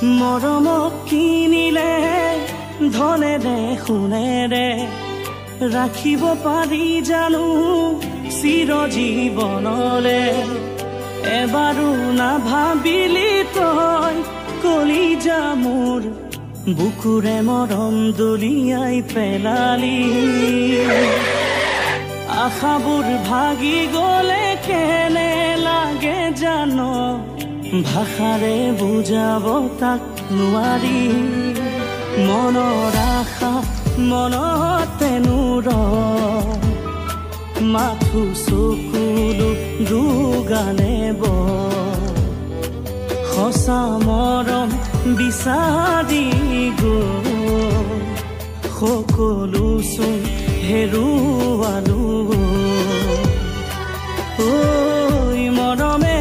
মৰমক কিনিলে ধনেৰে সোণেৰে ৰাখিব পাৰি জানো চিৰজীৱনলে। এবাৰো নাভাবিলি তই কলিজা মোৰ বুকুৰে মৰম দলিয়াই পেলালি। আশাবোৰ ভাগি গ'লে কেনে লাগে জান, ভাষাৰে বুজাব তাক নোৱাৰি। মনৰ আশা মনতে ৰয়, মাথো চকুলো দুগালে বয়। সঁচা মৰম বিচাৰি গৈ সকলো চোন হেৰুৱালো। ঐ মৰমে